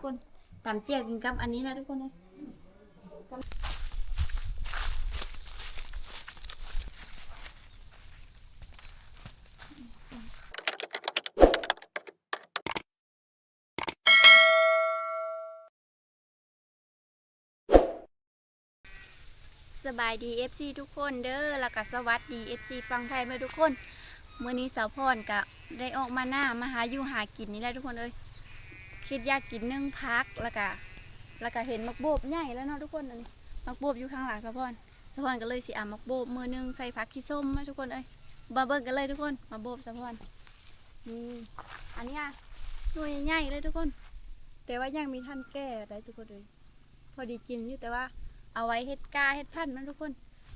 ຄົນ ຕຳແຈ່ວກິນກັບອັນນີ້ແຫຼະທຸກຄົນເອີຍ. ສະບາຍດີ ເອັຟຊີ ທຸກຄົນເດີ ແລ້ວກະສະຫວັດດີ ເອັຟຊີ ຝັ່ງໄທເໝິດທຸກຄົນ. ມື້ນີ້ສາວພອນກະໄດ້ອອກມານາ ມາຫາຢູ່ຫາກິນນີ້ແຫຼະທຸກຄົນເອີຍ. ຄິດຢາກກິນໜຶ້ງຜັກ ແລ້ວກະ ແລ້ວກະເຫັນໝາກໂບບໃຫຍ່ແລ້ວເນາະທຸກຄົນ. ອັນນີ້ໝາກໂບບຢູ່ຂ້າງຫຼັງສາວພອນ ສາວພອນກໍເລີຍຊິເອົາໝາກໂບບມື້ໜຶ່ງໃສ່ຜັກຂີ້ສົ້ມນະທຸກຄົນເອີຍ. ມາເບິ່ງກັນເລີຍທຸກຄົນ ໝາກໂບບສາວພອນ. ນີ້ ອັນນີ້ອະ ໜ່ວຍໃຫຍ່ເລີຍທຸກຄົນ ແຕ່ວ່າຍັງມີທັນແກ່ໄດ້ທຸກຄົນເອີຍ. ພໍດີກິນຢູ່ ແຕ່ວ່າເອົາໄວ້ເຮັດກ້າເຮັດພັນນະທຸກຄົນ.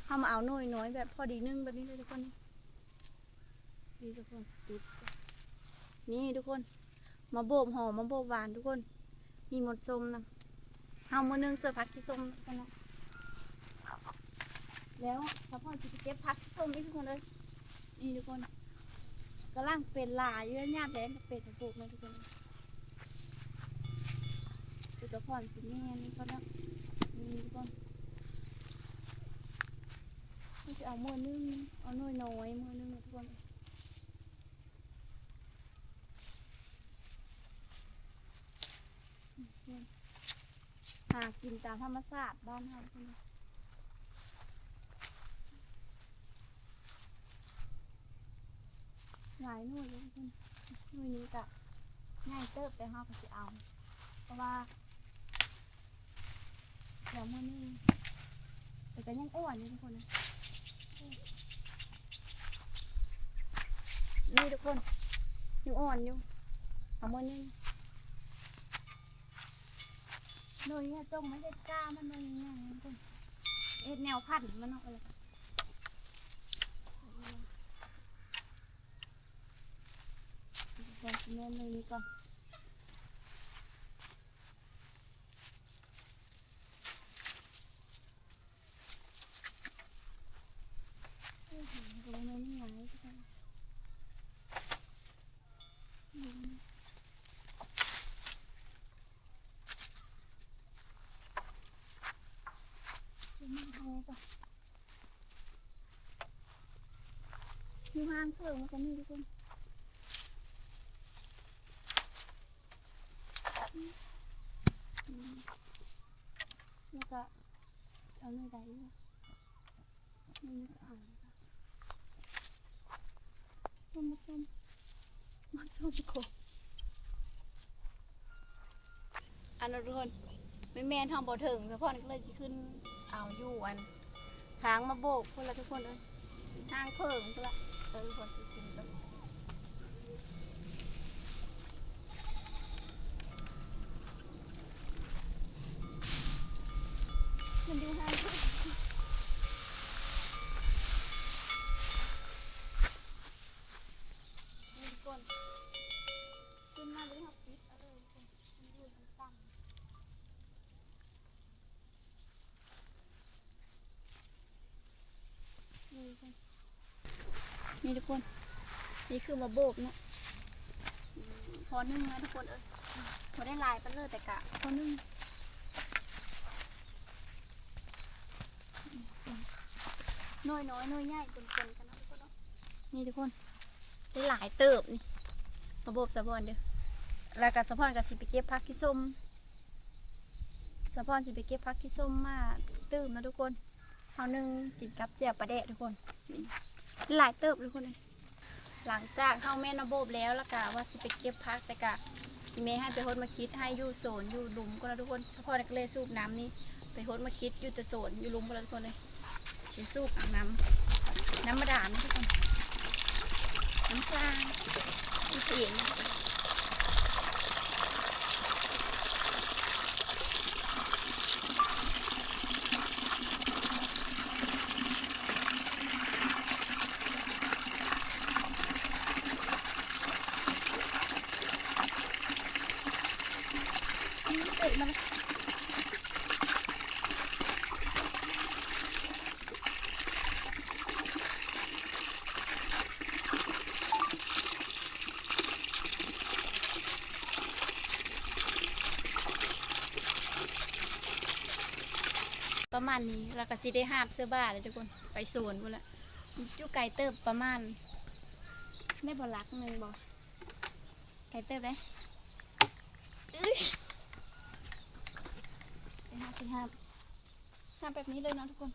ເຮົາມາເອົາໜ່ວຍນ້ອຍແບບພໍດີໜຶ້ງແບບນີ້ເລີຍທຸກຄົນ. ນີ້ທຸກຄົນ ຕິດ ນີ້ທຸກຄົນ ໝາກໂບບຫອມ ໝາກໂບບຫວານທຸກຄົນ. ມີໝົດສົ້ມນຳ ເຮົາມື້ໜຶ່ງເສີບຜັກຂີ້ສົ້ມກັນເນາະ. ແລ້ວສາວພອນຊິໄປເກັບຜັກຂີ້ສົ້ມອີກທຸກຄົນເອີຍ. ນີ້ທຸກຄົນ ກຳລັງເປັນຫຼາຍຢູ່ ຍາມແລ້ງກໍເປັນ ປູກມາທຸກຄົນ. ຄືສາວພອນຊິແມ່ນນີ້ກ່ອນເນາະ. ນີ້ທຸກຄົນ ຊິເອົາມື້ໜຶ່ງ ເອົາໜ່ວຍນ້ອຍມື້ໜຶ່ງທຸກຄົນ. ຫາກິນຕາມທຳມະຊາດບ້ານເຮົາພຸ້ນ ຫຼາຍໜ່ວຍຢູ່ພຸ້ນ. ໜ່ວຍນີ້ກະໃຫຍ່ເຕີບ ແຕ່ເຮົາກໍຊິເອົາ ເພາະວ່າ ແຖວມື້ນີ້ ແຕ່ກໍຍັງອ່ອນຢູ່ທຸກຄົນ. ນີ້ທຸກຄົນ ຍັງອ່ອນຢູ່ ເອົາມື້ໜຶ່ງ. ໜ່ວຍນີ້ຈົ່ງມາເຮັດກ້າມັນໜ່ວຍໃຫຍ່ໆ ທຸກຄົນ ເຮັດແນວພັນມັນເນາະ. ເອີ ເອົາໜ່ວຍນີ້ກ່ອນ. ຢູ່ຫ້າງເຄິ່ງມັນກໍມີທຸກຄົນ. ແລ້ວກໍ ເອົາໜ່ວຍໃດຢູ່ ນີ້ກໍເອົາ ທ່ານຜູ້ຊົມ ມາຊົມໂຄ ອັນນັ້ນທຸກຄົນ ແມ່ນໆ ເຮົາບໍ່ເຖິງ ສາວພອນກໍເລີຍຊິຂຶ້ນເອົາຢູ່ອັນ ທາງໝາກໂບບພຸ້ນລະທຸກຄົນເອີຍ ທາງເຜິ້ງພຸ້ນລະ. ເອີ ທຸກຄົນຊິກິນກ່ອນ ມັນຢູ່ຫ່າງເຂີງ ນີ້ທຸກຄົນ ຂຶ້ນມາເລີຍ ເຮົາປິດເອົາເລີຍ ມັນຢູ່ຕ່ຳ. ນີ້ທຸກຄົນ ນີ້ຄືໝາກໂບບເນາະ ພໍໜຶ່ງນະທຸກຄົນເອີຍ ບໍ່ໄດ້ຫຼາຍປານໃດ ແຕ່ກະພໍໜຶ່ງ ໜ່ວຍນ້ອຍໜ່ວຍໃຫຍ່ປົນໆກັນເນາະທຸກຄົນເນາະ. ນີ້ທຸກຄົນ ໄດ້ຫຼາຍເຕີບນີ້ ໝາກໂບບສາວພອນເດີ ແລ້ວກະສາວພອນກະຊິໄປເກັບຜັກຂີ້ສົ້ມ ສາວພອນຊິໄປເກັບຜັກຂີ້ສົ້ມມາຕື່ມນະທຸກຄົນ ເຮົາໜຶ້ງກິນກັບແຈ່ວປາແດກທຸກຄົນ ຫຼາຍເຕີບທຸກຄົນເອີຍ. ຫຼັງຈາກເຮົາແມ່ນມາໂບບແລ້ວ ແລ້ວກະວ່າຊິໄປເກັບຜັກ ແຕ່ກະອີ່ແມ່ໃຫ້ໄປຫົດໝາກຂິດ ໃຫ້ຢູ່ສວນຢູ່ລຸ່ມກ່ອນນະທຸກຄົນ ສາວພອນກໍເລີຍສູບນ້ຳນີ້ ໄປຫົດໝາກຂິດຢູ່ແຕ່ສວນຢູ່ລຸ່ມພຸ້ນລະທຸກຄົນເອີຍ. ຊິສູບເອົານ້ຳ ນ້ຳບາດານທຸກຄົນ ນ້ຳສ້າງ ເຮັດເອງ. ນີ້ ປະມານນີ້ ແລ້ວກໍຊິໄດ້ຫາບເສື້ອຜ້າແລ້ວທຸກຄົນ ໄປສວນພຸ້ນລະ. ຢູ່ໄກເຕີບ ປະມານ ໄດ້ບໍ່ ຫຼັກໜຶ່ງບໍ່? ໄກເຕີບເດ້. ອຶ້ຍ ໄປຫາ ໄປຫາ ຫາບແບບນີ້ເລີຍເນາະທຸກຄົນ.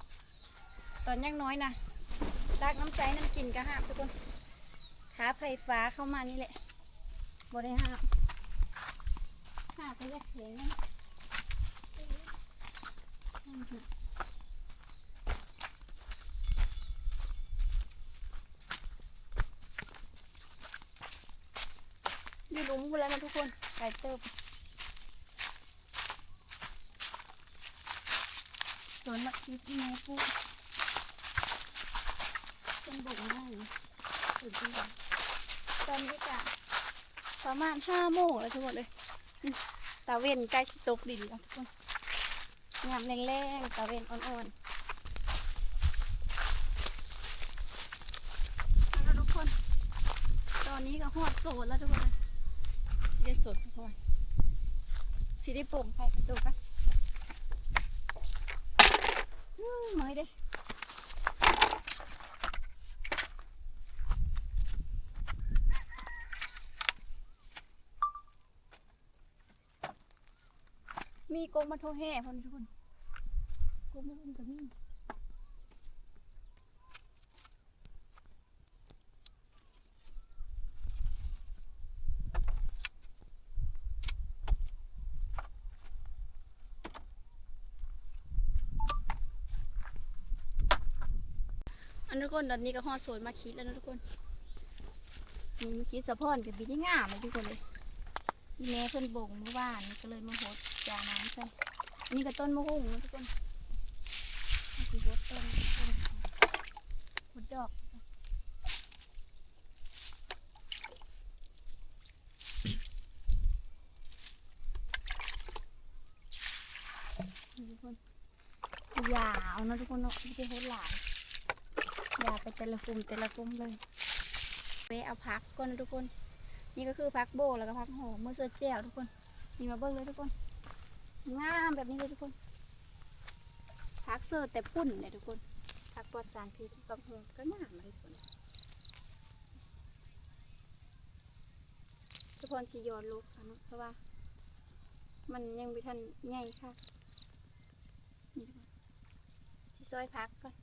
ຕອນຍັງນ້ອຍນະ ຕັກນ້ຳໃສ່ນ້ຳກິນກໍຫາບທຸກຄົນ. ຖ້າໄຟຟ້າເຂົ້າມານີ້ແຫຼະ ບໍ່ໄດ້ຫາບ. ຫາບກໍຢາກແຂງນະ. ຢູ່ລຸ່ມພຸ້ນແຫຼະນະທຸກຄົນ ໄກເຕີບ. ສວນໝາກຄິດອີ່ແມ່ປູກ ເພິ່ນບົ່ງໄດ້ ເພິ່ນປູກ. ຕອນນີ້ກະປະມານຫ້າໂມງແລ້ວທຸກຄົນເອີຍ. ຕາເວັນໃກ້ຊິຕົກດິນແລ້ວທຸກຄົນ. ຍາມແລງໆ ຕາເວັນອ່ອນໆ ເອົາລະທຸກຄົນ. ຕອນນີ້ກໍຮອດໂຊນແລ້ວທຸກຄົນເອີຍ. ເດັດສົດທຸກຄົນ. ຊິໄດ້ປົ່ງໄຂ່ໂຕກັນ. ອືມ ເມື່ອຍເດ້. ມີກົກໝາກຖົ່ວແຮ່ພ້ອມທຸກຄົນ. ກົກໝາກຖົ່ວກໍມີ. ອັນ ທຸກຄົນ ຕອນນີ້ກໍຮອດສວນໝາກຄິດແລ້ວເນາະທຸກຄົນ. ນີ້ໝາກຄິດສະພອນກໍປີນີ້ງາມເລີຍທຸກຄົນເອີຍ. ອີ່ແມ່ເພິ່ນບົ່ງມື້ວານນີ້ ກໍເລີຍມາຫົດຢານ້ຳໃສ່. ອັນນີ້ກໍຕົ້ນໝາກຫຸ່ງເນາະທຸກຄົນ. ເຮົາຊິຫົດຕົ້ນ ຫົດດອກ. ນີ້ທຸກຄົນ ຢາວເນາະທຸກຄົນເນາະ ບໍ່ໄດ້ຫົດຫຼາຍ. ຢາວໄປແຕ່ລະກຸ່ມແຕ່ລະກຸ່ມເລີຍ. ແວະເອົາຜັກກ່ອນເນາະທຸກຄົນ. ນີ້ກໍຄືຜັກໂບ ແລ້ວກໍຜັກຫອມ ມາເສີດແຈ່ວທຸກຄົນ. ນີ້ມາເບິ່ງເລີຍທຸກຄົນ ງາມແບບນີ້ເລີຍທຸກຄົນ. ຜັກເສີດແຕ່ພຸ້ນແຫຼະທຸກຄົນ. ຜັກປອດສານພິດກັບຫອມກໍງາມເລີຍທຸກຄົນ. ສະພອນຊິຢອນລົງເນາະ ເພາະວ່າມັນຍັງບໍ່ທັນໃຫຍ່ຄັກ. ນີ້ທຸກຄົນ ຊິຊອຍຜັກກ່ອນ.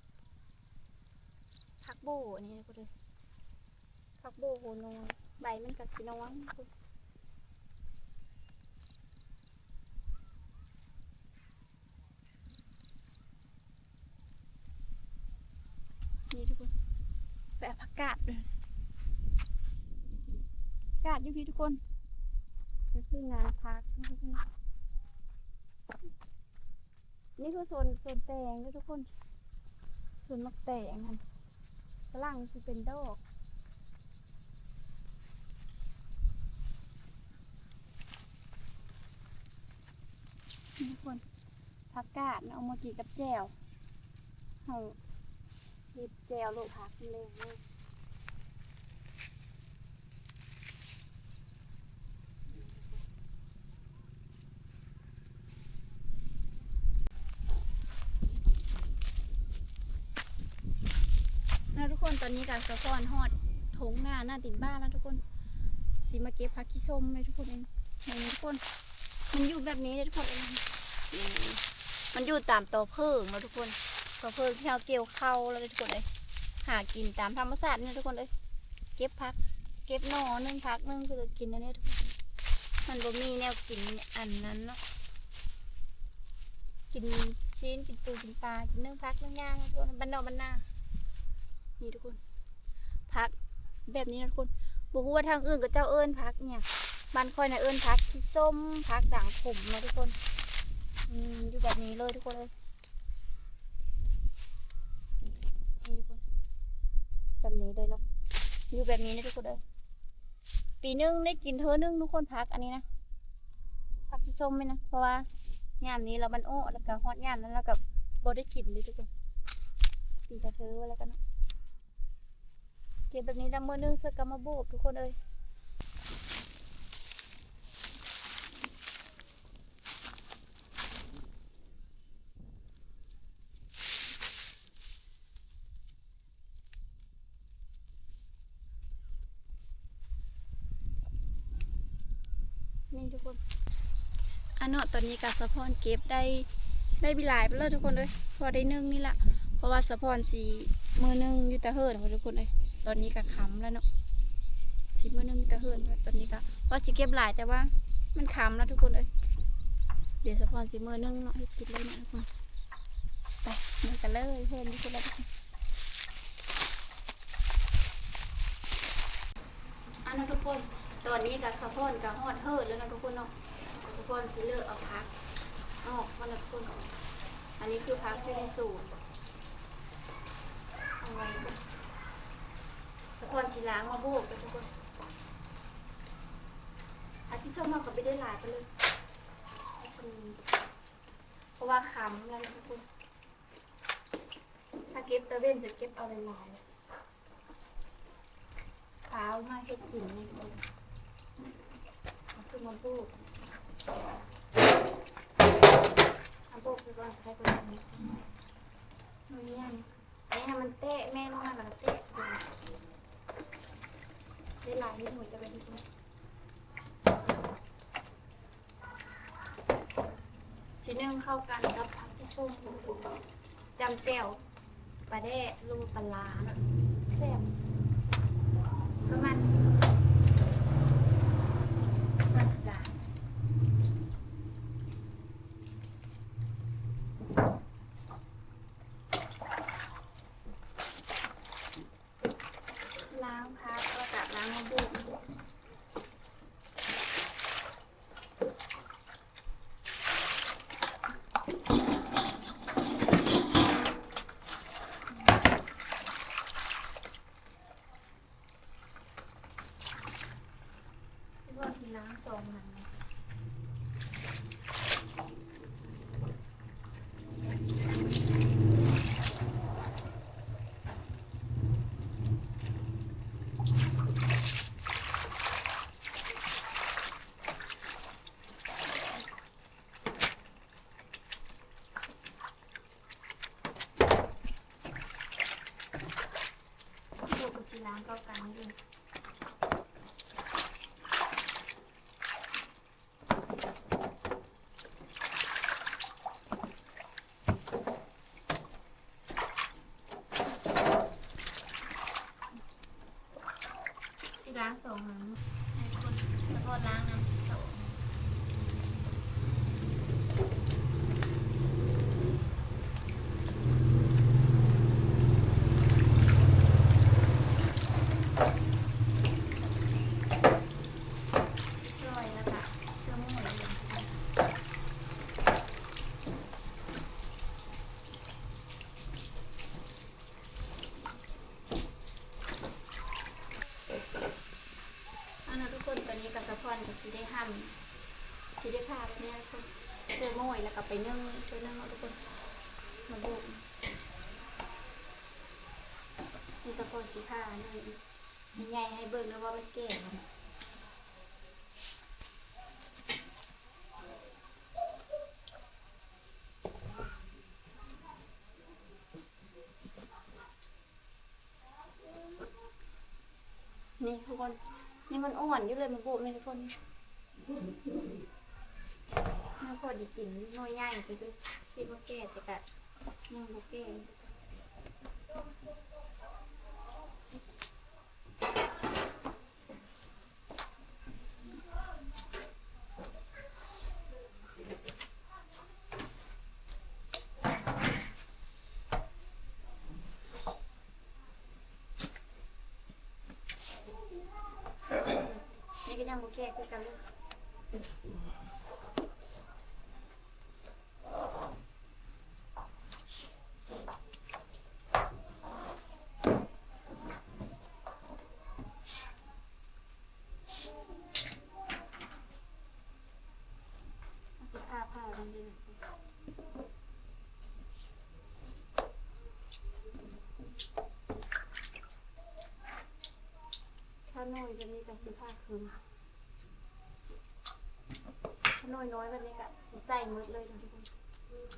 ຜັກໂບ ອັນນີ້ທຸກຄົນເອີຍ. ຜັກໂບໂຫນອຍ ໃບມັນກໍຊິນອຍ. ນີ້ທຸກຄົນ ໄປເອົາຜັກກາດເດີ. ກາດຢູ່ພີ້ທຸກຄົນ ກໍຄືງານຜັກນີ້ທຸກຄົນ. ນີ້ຄືສວນ ສວນແຕງເດີທຸກຄົນ. ສວນໝາກແຕງຫັ້ນ ກຳລັງຊິເປັນດອກ. ນີ້ທຸກຄົນ ຜັກກາດເນາະ ເອົາມາກິນກັບແຈ່ວ. ເຮົາເຮັດແຈ່ວໂລະຜັກແລງເນາະ. ແລ້ວທຸກຄົນ ຕອນນີ້ກໍສະພອນຮອດທົ່ງນາ ໜ້າຕີນບ້ານແລ້ວທຸກຄົນ. ຊິມາເກັບຜັກຂີ້ຊົມເລີຍທຸກຄົນ. ເບິ່ງທຸກຄົນ ມັນຢູ່ແບບນີ້ເດ້ທຸກຄົນ. ນີ້ ມັນຢູ່ຕາມຕໍເຜິ້ງເນາະທຸກຄົນ. ຕໍເຜິ້ງທີ່ເຮົາກ່ຽວເຂົ້າແລ້ວເດ້ທຸກຄົນເອີຍ. ຫາກິນຕາມທຳມະຊາດນີ້ທຸກຄົນເອີຍ. ເກັບຜັກ ເກັບໜໍ່ໜຶ່ງ ຜັກໜຶ່ງ ຄືກິນອັນນີ້ທຸກຄົນ. ມັນບໍ່ມີແນວກິນອັນນັ້ນເນາະ. ກິນຊີ້ນ ກິນປູ ກິນປາ ກິນໜຶ່ງຜັກໜຶ່ງຢ່າງທຸກຄົນ ບ້ານນອກບ້ານນາ. ນີ້ທຸກຄົນ ຜັກແບບນີ້ນະທຸກຄົນ. ບໍ່ຮູ້ວ່າທາງອື່ນເຂົາເຈົ້າເອີ້ນຜັກຫຍັງ. ບ້ານຂ້ອຍນະເອີ້ນຜັກຂີ້ສົ້ມ ຜັກດັງຂົມເນາະທຸກຄົນ. ອືມ ຢູ່ແບບນີ້ເລີຍທຸກຄົນເອີຍ. ນີ້ທຸກຄົນ ແບບນີ້ເລີຍເນາະ ຢູ່ແບບນີ້ນະທຸກຄົນເອີຍ. ປີໜຶ່ງໄດ້ກິນເທື່ອໜຶ່ງທຸກຄົນ ຜັກອັນນີ້ນະ ຜັກຂີ້ສົ້ມນີ້ນະ ເພາະວ່າຍາມນີ້ລະມັນອອກ ແລ້ວກະຮອດຍາມນັ້ນລະກະບໍ່ໄດ້ກິນເດ້ທຸກຄົນ. ປີລະເທື່ອແລ້ວກັນເນາະ. ເກັບແບບນີ້ລະມື້ໜຶ່ງເຊິ່ງກະມາໂບກທຸກຄົນເອີຍ. ນີ້ທຸກຄົນ ອາເນາະ ຕອນນີ້ກະສາວພອນເກັບໄດ້ ໄດ້ຫຼາຍໄປແລ້ວທຸກຄົນເອີຍ ພໍໄດ້ໜຶ້ງນີ້ລະ ເພາະວ່າສາວພອນຊິມື້ໜຶ່ງຢູ່ຕາເຫີນພຸ້ນທຸກຄົນເອີຍ. ຕອນນີ້ກະຄ່ຳແລ້ວເນາະ ຊິມື້ໜຶ່ງຢູ່ຕາເຫີນ ຕອນນີ້ກະວ່າຊິເກັບຫຼາຍ ແຕ່ວ່າມັນຄ່ຳແລ້ວທຸກຄົນເອີຍ. ດຽວສາວພອນຊິມື້ໜຶ່ງເນາະ ເຮັດກິນເລີຍເນາະທຸກຄົນ. ໄປ ເມືອກັນເລີຍ ເຮືອນຢູ່ພຸ້ນລະທຸກຄົນ. ອາເນາະທຸກຄົນ ຕອນນີ້ກະສາວພອນກະຮອດເຮືອນແລ້ວເນາະທຸກຄົນເນາະ. ສາວພອນຊິເລືອກເອົາຜັກອອກກ່ອນເນາະທຸກຄົນ. ອັນນີ້ຄືຜັກຢູ່ໃນສວນ ເອົາໄວ້ກ່ອນ. ສາວພອນຊິລ້າງໝາກໂບກກ່ອນທຸກຄົນ. ຜັກທີ່ຊົມເຮົາກະບໍ່ໄດ້ຫຼາຍປານໃດ ເພາະວ່າຄ່ຳແລ້ວເນາະທຸກຄົນ. ຖ້າເກັບຕາເວັນຈະເກັບເອົາຫຼາຍໆ ເອົາມາເຮັດກິນນີ້ ເອົາຂຶ້ນມາໂບກ ເອົາໂບກໃສ່ກ່ອນ ໃສ່ກ່ອນ ໜ່ວຍໃຫຍ່ ອັນນີ້ໃຫ້ມັນແຕກ ແມ່ລົງມາແລ້ວກະແຕກ ໄດ້ຫຼາຍນິດໜ້ອຍຈະໄປເຮັດ ຊິໜຶ້ງເຂົ້າກັນກັບຜັກທີ່ຊົມ ຈ້ຳແຈ່ວ ປາແດ່ ຫຼືວ່າປາຫຼ້າເນາະ ແຊບ ປະມານ ປະມານສິບບາດ. ລ້າງຜັກ ແລ້ວກະລ້າງໝາກໂບກ. ຄິດວ່າຊິລ້າງສອງອັນ. ໂຕກະຊິລ້າງເຂົ້າກັນຢູ່. ຊິລ້າງສອງນ້ຳ ໃຫ້ຄົນສະເພາະລ້າງນ້ຳທີ່ສອງ. ຊິຊອຍແລ້ວກະຊິເຊື່ອໝູ່ເລີຍ. ເອົາເນາະທຸກຄົນ ຕອນນີ້ກະສາວພອນກະຊິໄດ້ຫຳ ຊິໄດ້ຜ່າແບບນີ້ທຸກຄົນ ເຊື່ອໝູ່ ແລ້ວກະໄປໜຶ້ງອີກເທື່ອໜຶ່ງເນາະທຸກຄົນ ມາໂບກ ນີ້ສາວພອນຊິຜ່າໜ້ອຍໃຫຍ່ໃຫ້ເບິ່ງເດີວ່າມັນແກ່ແລ້ວ. ນີ້ທຸກຄົນ ນີ້ມັນອ່ອນຢູ່ເລີຍ ມາໂບກນີ້ທຸກຄົນ ຍັງພໍດີກິນ ໜ່ວຍໃຫຍ່ຊື່ໆ ຄິດວ່າແກ່ແຕ່ກະຍັງບໍ່ແກ່. ນີ້ກະຍັງບໍ່ແກ່ຄືກັນເລີຍ. ຖ້າໜ່ວຍແບບນີ້ກະຊິຜ່າເຄິ່ງ. ໜ່ວຍນ້ອຍແບບນີ້ກະຊິໃສ່ໝົດເລີຍທຸກຄົນ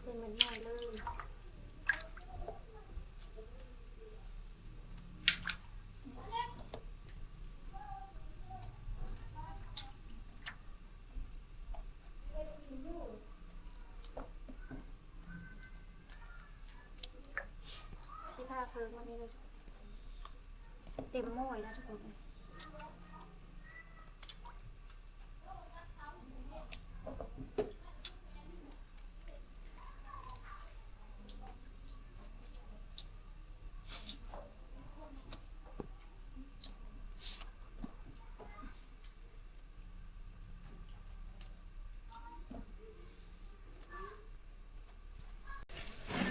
ໃສ່ໝົດໜ່ວຍເລີຍ. ນີ້ກະ ເບິ່ງວ່າມີເລີຍ ເຕັມໝ້ອຍແລ້ວທຸກຄົນເອີຍ.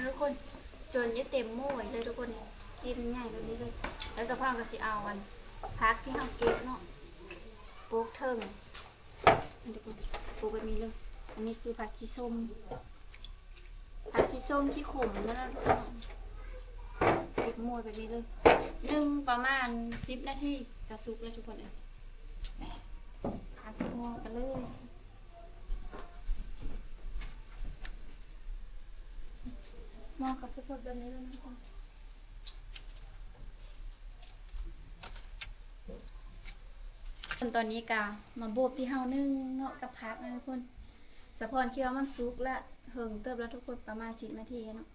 ທຸກຄົນ ຈົນຈະເຕັມໝ້ອຍເລີຍທຸກຄົນ ຊີ້ນໃຫຍ່ແບບນີ້ເລີຍ. ແລ້ວສາວພອນກໍຊິເອົາອັນຜັກທີ່ເຮົາເກັບເນາະ ໂປະເທິງ ນີ້ທຸກຄົນ ໂປະແບບນີ້ເລີຍ. ອັນນີ້ຄືຜັກຂີ້ສົ້ມ ຜັກຂີ້ສົ້ມຂີ້ຂົມນັ້ນນະທຸກຄົນ. ເກັບໝ້ອຍແບບນີ້ເລີຍ ໜຶ່ງປະມານສິບນາທີກໍສຸກແລ້ວທຸກຄົນເອີຍ. ຕັກໃສ່ໝໍ້ກັນເລີຍ ໝໍ້ກໍຈະເປີດແບບນີ້ເລີຍນະທຸກຄົນ. ຕອນນີ້ກະມາໂບບທີ່ເຮົາໜຶ້ງເນາະ ກັບຜັກນະທຸກຄົນ. ສາວພອນຄິດວ່າມັນສຸກລະ ເຫິງເຕີບລະທຸກຄົນ ປະມານສິບນາທີເນາະ.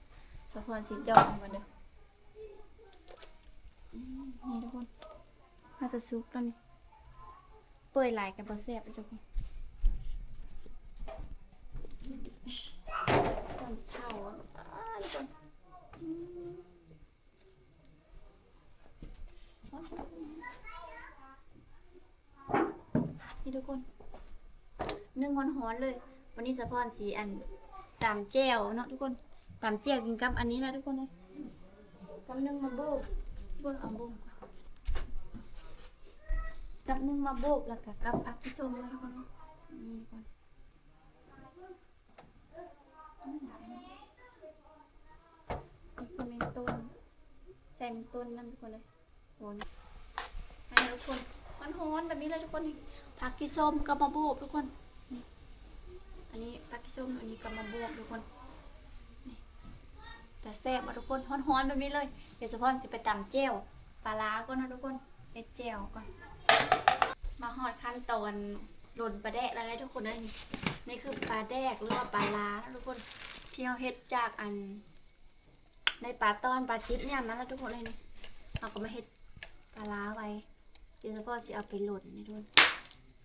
ສາວພອນຊິຈອກມັນກ່ອນເດີ. ອືມ ນີ້ທຸກຄົນ ໜ້າຈະສຸກແລ້ວນີ້ ເປື່ອຍຫຼາຍກໍບໍ່ແຊບເດ້ທຸກຄົນ. ກ່ອນຊິເຖົ້າ ອາ ທຸກຄົນ ອືມ ນີ້ທຸກຄົນ ໜຶ້ງຮ້ອນໆເລີຍ. ວັນນີ້ສາວພອນຊິອັນ ຕຳແຈ່ວເນາະທຸກຄົນ ຕຳແຈ່ວກິນກັບອັນນີ້ລະທຸກຄົນເອີຍ. ກັບໜຶ້ງໝາກໂບກ ເບິ່ງເອົາໂບກ ກັບໜຶ້ງໝາກໂບກ ແລ້ວກະກັບຜັກຂີ້ສົ້ມເລີຍທຸກຄົນເອີຍ. ນີ້ທຸກຄົນ ນີ້ຄືແມງຕົ້ນ ໃສ່ແມງຕົ້ນນຳທຸກຄົນເອີຍ. ຄົນ ອັນນີ້ທຸກຄົນ ຮ້ອນໆແບບນີ້ເລີຍທຸກຄົນ. ນີ້ຜັກຂີ້ສົ້ມກັບໝາກໂບກທຸກຄົນ. ນີ້ ອັນນີ້ຜັກຂີ້ສົ້ມ ອັນນີ້ກັບໝາກໂບກທຸກຄົນ. ນີ້ ຕາແຊບບໍ່ທຸກຄົນ ຮ້ອນໆແບບນີ້ເລີຍ. ດຽວສາວພອນຊິໄປຕຳແຈ່ວປາຫຼາກ່ອນເນາະທຸກຄົນ ເຮັດແຈ່ວກ່ອນ. ມາຮອດຂັ້ນຕອນລົນປາແດກແລ້ວເດ້ທຸກຄົນເອີຍ. ນີ້ ນີ້ຄືປາແດກ ຫຼືວ່າປາຫຼາເນາະທຸກຄົນ ທີ່ເຮົາເຮັດຈາກອັນ ໄດ້ປາຕອນປາຈິບຍາມນັ້ນລະທຸກຄົນເອີຍ. ນີ້ ເຮົາກໍມາເຮັດປາຫຼາໄວ້ ດຽວສາວພອນຊິເອົາໄປລົນນີ້ທຸກຄົນ.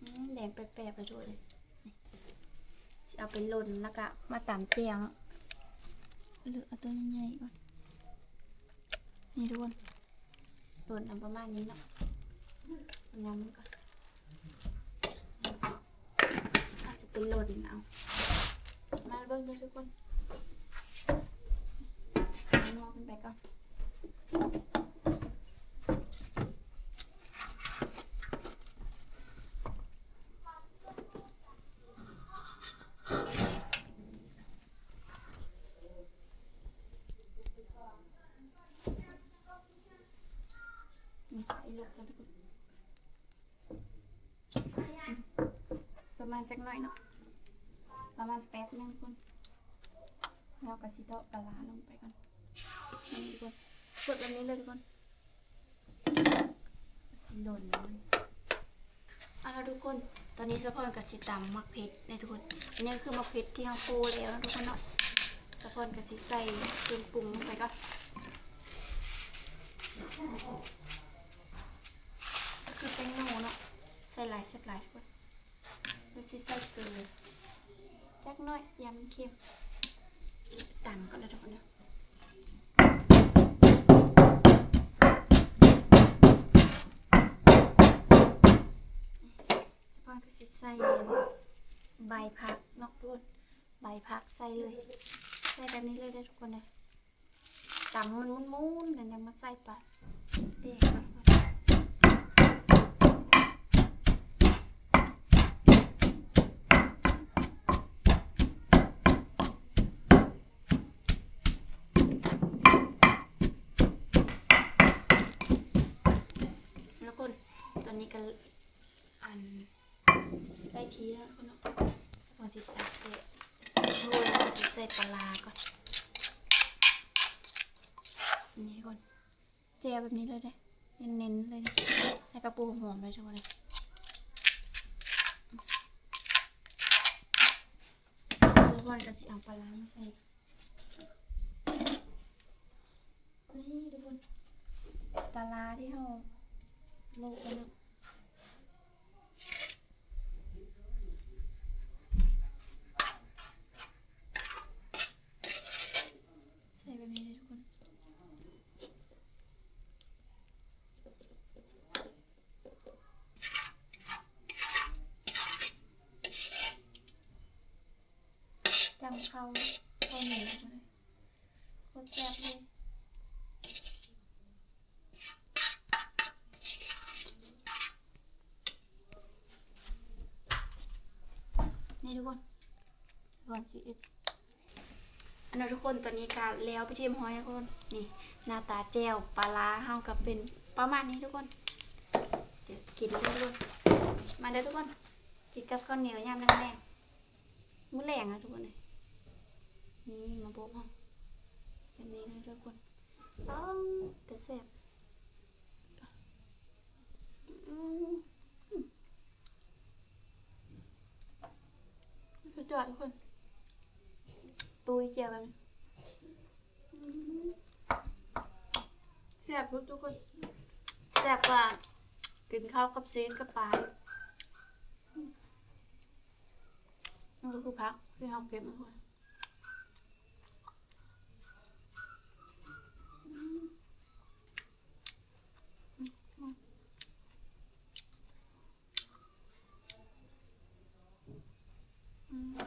ອືມ ແດງແປບໆລະທຸກຄົນເອີຍ. ຊິເອົາໄປລົນແລ້ວກະມາຕຳແຈ່ວເນາະ. ເລືອກເອົາຕົວໃຫຍ່ໆກ່ອນ ນີ້ທຸກຄົນ ລົນເອົາປະມານນີ້ເນາະ ຍຳມັນກ່ອນ. ເຮົາຊິໄປຫຼົ່ນເອົາ ມາເບິ່ງເດີທຸກຄົນ ເອົາໝໍ້ຂຶ້ນໄປກ່ອນ. ນີ້ ໄຟລຸກແລ້ວທຸກຄົນ ປະມານຈັກໜ້ອຍເນາະ ປະມານແປັບໜຶ່ງພຸ້ນ ເຮົາກະຊິເດາະປາຫຼາລົງໄປກ່ອນ ນີ້ທຸກຄົນ ກົດແບບນີ້ເລີຍທຸກຄົນ ຊິຫຼົ່ນ ເອົາລະທຸກຄົນ ຕອນນີ້ສາວພອນກະຊິຕຳໝາກເຜັດເດ້ທຸກຄົນ ອັນນີ້ຄືໝາກເຜັດທີ່ເຮົາໂຄແລ້ວເນາະທຸກຄົນເນາະ ສາວພອນກະຊິໃສ່ເຄື່ອງປຸງລົງໄປກ່ອນ ຄືແປ້ງນົວເນາະ ໃສ່ຫຼາຍແຊບຫຼາຍທຸກຄົນ ແລ້ວຊິໃສ່ເກືອຈັກໜ້ອຍ ຢ້ານມັນເຄັມ ຕຳກ່ອນເດີທຸກຄົນເດີ ກ່ອນກະຊິໃສ່ໃບຜັກເນາະທຸກຄົນ ໃບຜັກໃສ່ເລີຍ ໃສ່ແບບນີ້ເລີຍເດີທຸກຄົນເດີ ຕຳມັນໝຸ່ນໆ ແລ້ວຍັງມາໃສ່ປາແດກ ທຸກຄົນ ຕອນນີ້ກະ ອັນ ໄດ້ທີ່ແລ້ວເນາະ ເຮົາຊິຕັກໃສ່ຖ້ວຍ ແລ້ວກະຊິໃສ່ປາຫຼາກ່ອນ ນີ້ທຸກຄົນ ແຈ່ວແບບນີ້ເລີຍເດ້ ເນັ້ນໆເລີຍ ໃສ່ຜັກບົວຫອມເລີຍທຸກຄົນເອີຍ ແລ້ວກ່ອນກະຊິເອົາປາຫຼາມາໃສ່. ນີ້ທຸກຄົນ ປາຫຼ້າທີ່ເຮົາໂລະໄວ້ເນາະ ໃສ່ແບບນີ້ເລີຍທຸກຄົນ. ຈ້ຳເຂົ້າ ເຂົ້າໜຽວ ໂຄດແຊບເລີຍ. ນີ້ທຸກຄົນ ກ່ອນຊິເຮັດ ອັນນັ້ນທຸກຄົນ ຕອນນີ້ກະແລ້ວເປັນທີ່ຮຽບຮ້ອຍແລ້ວທຸກຄົນ. ນີ້ໜ້າຕາແຈ່ວປາຫຼ້າເຮົາກະເປັນປະມານນີ້ທຸກຄົນ. ດຽວກິນເດີທຸກຄົນ ມາເດີທຸກຄົນ ກິນກັບເຂົ້າໜຽວຍາມແລງໆ ມື້ແລງນະທຸກຄົນເອີຍ. ນີ້ມາໂບະເຮົາແບບນີ້ເດີທຸກຄົນ. ອ້າວ ແຕ່ແຊບ ອືມ. ສຸດຍອດທຸກຄົນ ຕຸ້ຍແຈ່ວແບບນີ້ ອືມ ແຊບສຸດທຸກຄົນ ແຊບກວ່າກິນເຂົ້າກັບຊີ້ນກັບປາອີກ. ອືມ ມັນກະຄືຜັກທີ່ເຮົາເກັບມາທຸກຄົນ. ອືມ ອືມ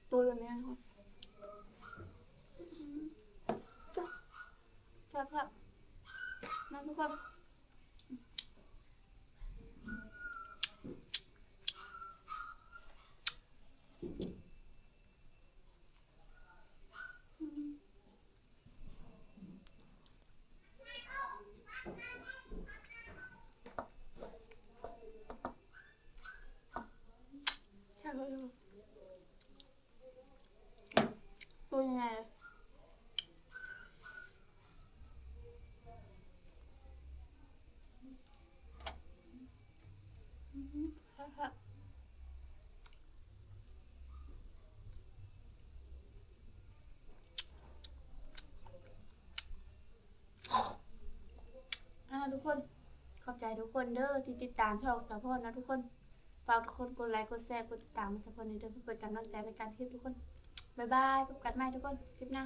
ໂຕຍແບບນີ້ທຸກຄົນ ອືມ ແຊບໆ ມາທຸກຄົນ. ໂຕໃຫຍ່ ອືມ ແຊບໆ ອ່າ ທຸກຄົນ ຂອບໃຈທຸກຄົນເດີທີ່ຕິດຕາມຊ່ອງສາວພອນເນາະທຸກຄົນ. ຝາກທຸກຄົນກົດໄລ ກົດແຊ ກົດຕິດຕາມໃຫ້ສາວພອນແດ່ເດີ ເພື່ອເປັນກຳລັງໃຈໃນການເຮັດທຸກຄົນ. ບາຍບາຍ ພົບກັນໃໝ່ທຸກຄົນ ຄລິບໜ້າ.